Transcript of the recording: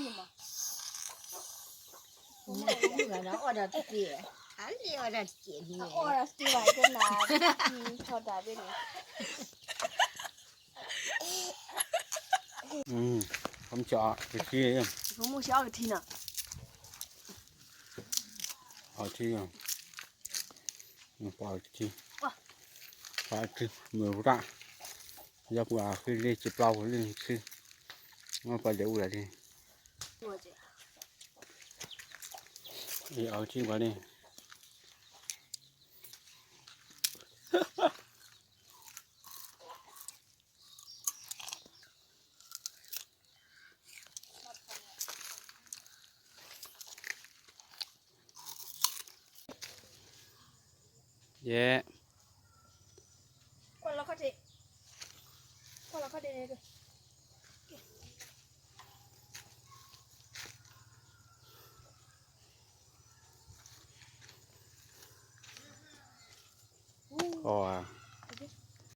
မ့ၢ်မး, အီၣ်ဒီးတက့ၢ်, အလံအီၣ်ဒီးတက့ၢ်န့ၣ်, အီၣ်ဒီးတက့ၢ်ဘၣ်ကနၤ, ထီၣ်တၢ်ဘ့ၣ်န့ၣ်, ဖိမုၣ်ဆံးအီၣ်ကထံနီၤ, အီၣ်ထံ, ပှၤကထံ, ပှၤကထံ, မုၢ်ရၣ်, ယပှၤဃ့လ့စပျီပူၤလ့ဆံ, ပှၤလဲၤအိၣ်လၢ်လံ, အီၣ်ကထံပှၤန့ၣ် ယဲ, အီၣ်ဧါ,